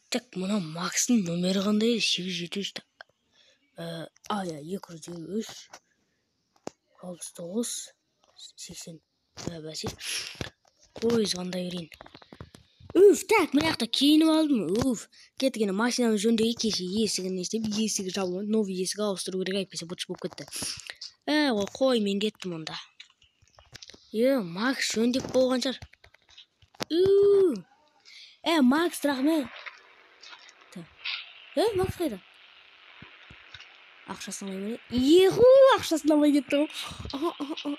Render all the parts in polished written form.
Так, мына Макстың номері қандай еді? 873, так. Иә, 253, 69, 80. Бәсе. Қой, звондай берейін. Уф, так, мына жақта киініп алдым. Уф, кеттік енді машинаны жөндеуге. Кеше есігін не істеп, есігі жабылмады, новый есік ауыстыру керек, әйтпесе быт-шыт болып кетті. Ой, қой, мен кеттім онда. Макс жөндеп болған шығар. Макс, рахмет. Макс қайда? Ақшасын алмай ма? Еху, ақшасын алмай кетті ғой. Аха, аха, аха.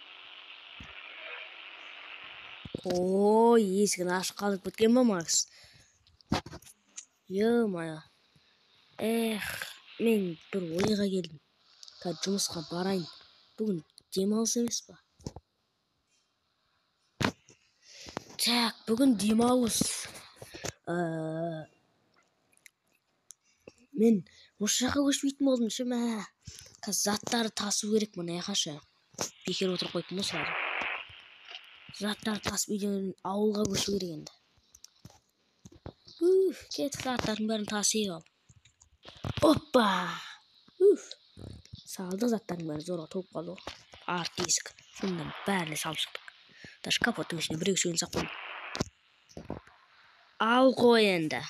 Ой, есігін ашық қалдырып кеткен ба Макс? Ё-моё. Эх, мен бір ойға келдім. Қазір жұмысқа барайын. Бүгін демалыс емес па? Так, бүгін демалыс. Мен осы жаққа көшпейтін болдым ше, мә. Қазір заттарды тасу керек мына жаққа ше. Бекер отырып қойыппын ғой сразу. Заттарды тасып үйден ауылға көшу керек енді. Уф, кеттік, заттардың бәрін тасиық ал. Опа! Уф! Салдық заттардың бәрін, зорға толып қалды ғой. Арт есік. Соның бәріне салып шықтық. Даже капоттың ішіне бір екі салып қойдым. Ал қой енді.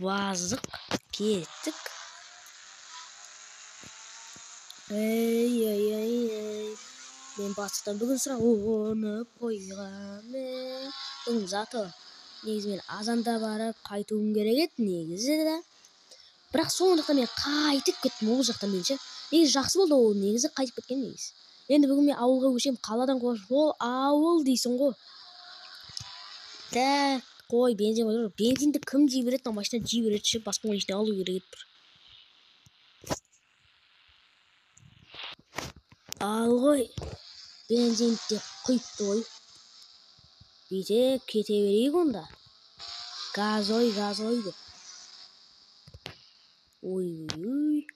Баздық, кеттік. Ей, ей, ей, ей. Мен бастықтан бүгін сұрауынып қойғанмын. Бүгін зато негізі мен азанда барып қайтуым керек еді негізі да. Бірақ сондықтан мен қайтып кеттім ол жақтан мен ше. Негізі жақсы болды ол, негізі қайтып кеткен негізі. Енді бүгін мен ауылға көшемін, қаладан қош, ол ауыл дейсің ғой. Так, қой, бензин қой. Бензинді кім жей береді? Мына машина жей береді ше, басқа оның ішіне алу керек еді бір. Ал ғой, бензинді де құйыпты ғой. Бүйтіп кете берейік онда. Газой, газой деп. Ой, ой, ой.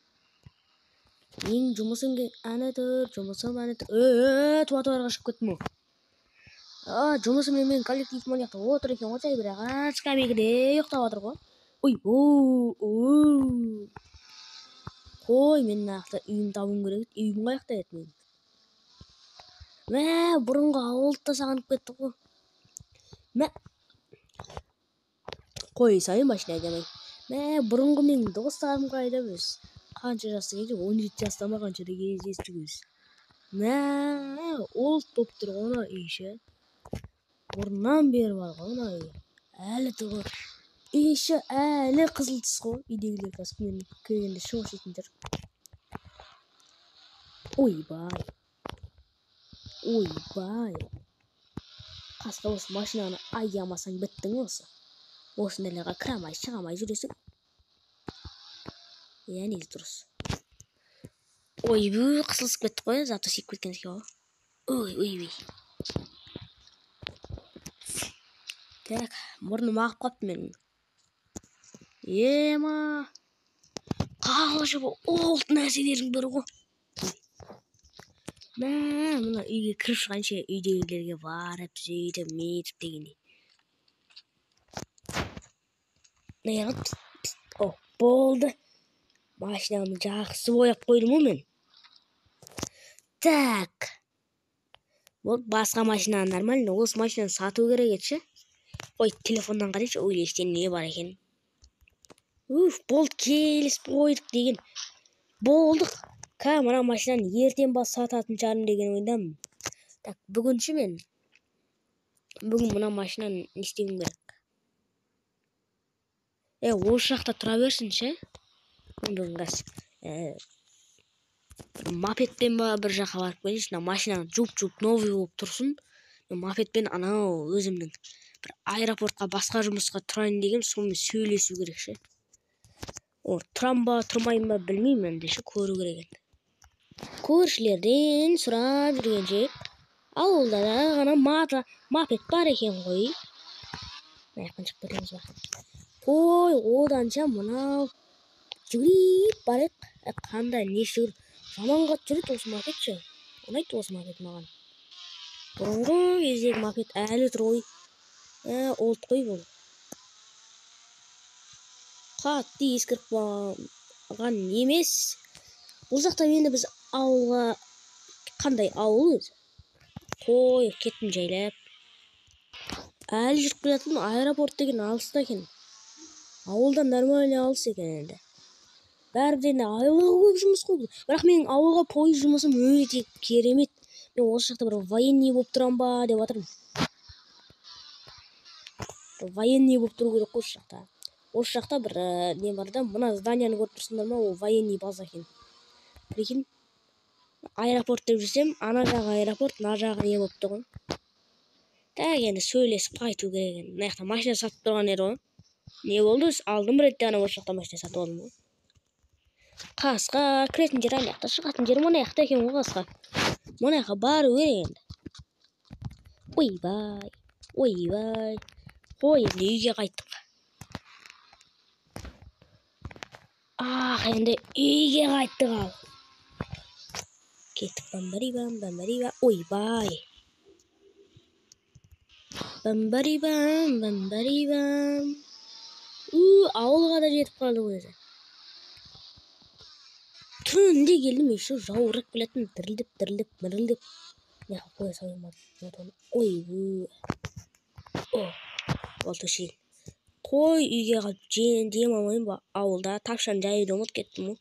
Менің жұмысым әне тұр, жұмысым әне тұр. Туа-туарға шығып кеттім ғой. Жұмысым мен коллективім мына жақта отыр екен ғой, жай бірақ, скамейкада ұйықтап отыр ғой. Ой, о, о. Қой, мен мына жақта үйім табуым керек еді. Үйім қай жақта еді менің? Мә, бұрынғы ауылды да сағынып кеттік қой. Мә. Қой, сайын машина айдамай. Мә, бұрынғы менің достарым қайда біз? Қанша жаста келдік? 17 жаста ма қаншада кездестік біз? Мә, ол болып тұр ғой ана үй ше. Бұрыннан бері бар ғой ана үй. Әлі тұр ғой. Үй ше, әлі қызыл түс қой. Үйдегілер қазір мен келгенде шошитын шығар. Ойбай. Ойбай. Қасқа осы машинаны аямасаң біттің осы. Осындайларға кіре алмай, шыға алмай жүресің. Иә, негізі дұрыс. Ойбүй, қысылысып кеттік қой, зато сүйіп кеткен екен ғой. Ой, ой, ой. Так, мұрным ағып қалыпты менің. Ема. Қалжып олт нәрселердің бірі ғой. Мә, мына үйге кіріп шығайыншы, үйдегілерге барып, сөйтіп, метіп дегендей. Мына жаққа пс, пс, о, болды. Машинамды жақсы бояп қойдым ғой мен. Так. Болды, басқа машина нормально. Осы машинаны сату керек еді ше. Ой, телефоннан қарайыншы, ой, іште не бар екен. Уф, болды, келісіп қойдық деген. Болдық. Ка, мына машинаны ертең бас сататын шығармын деген ойдамын. Так, бүгін ше мен. Бүгін мына машинаны не істеуім керек? Осы жақта тұра берсін ше. Мен бүгін қазір, бір мопедпен ба бір жаққа барып келейінші. Мына машинаны жуып-жуып новый болып тұрсын. Мен мопедпен анау өзімнің бір аэропортқа басқа жұмысқа тұрайын дегенмін, сонымен сөйлесу керек ше. О, тұрам ба, тұрмайын ба білмеймін енді ше, көру керек енді. Көршілерден сұрап жүргенше, ауылда да ғана мопед бар екен ғой. Мына жақтан шығып кетеміз ба? Қой, оданша мынау жүгіріп барайық. Қандай не жүгір, жаман қатты жүреді осы мопед ше. Ұнайды осы мопед маған. Бұрынғы кездегі мопед әлі тұр ғой. Олт қой бұл. Қатты ескіріп қалған емес. Бұл жақта енді біз ауылға, қандай ауыл өзі? Қой, кеттім жайлап. Әлі жүріп келе жатырмын, аэропорт деген алыста екен. Ауылдан нормально алыс екен енді. Бәрібір енді айлығы көп жұмыс қой бұл. Бірақ менің ауылға пойыз жұмысым өте керемет. Мен осы жақта бір военный болып тұрам ба деп жатырмын. Бір военный болып тұру керек қой осы жақта. Осы жақта бір не бар да, мына зданияны көріп тұрсыңдар ма, ол военный база екен. Прикинь, аэропорт деп жүрсем, ана жағы аэропорт, мына жағы не болып тұр ғой. Так, енді сөйлесіп қайту керек енді. Мына жақта машина сатып тұрған еді ғой. Не болды өзі? Алдым бір ретте ана осы жақта машина сатып алдым ғой. Қасқа кіретін жер ана жақта, шығатын жер мына жақта екен ғой қасқа. Мына жаққа бару керек енді. Ойбай, ойбай. Қой, енді үйге қайттық. Ах, енді үйге қайттық ал. Кеттік, бамбари-бам, бамбари-бам, ойбай. Бамбари-бам, бамбари-бам. У, ауылға да жетіп қалдық өзі. Түнде келдім, еще жаурап келетін, дірілдеп, дірілдеп, мірілдеп. Мына жаққа қоя салайын ба? Ойбу. О, болды өшейін. Қой, үйге қалып дем алмаймын ба ауылда, тапшаны жаюды ұмытып кеттім ғой.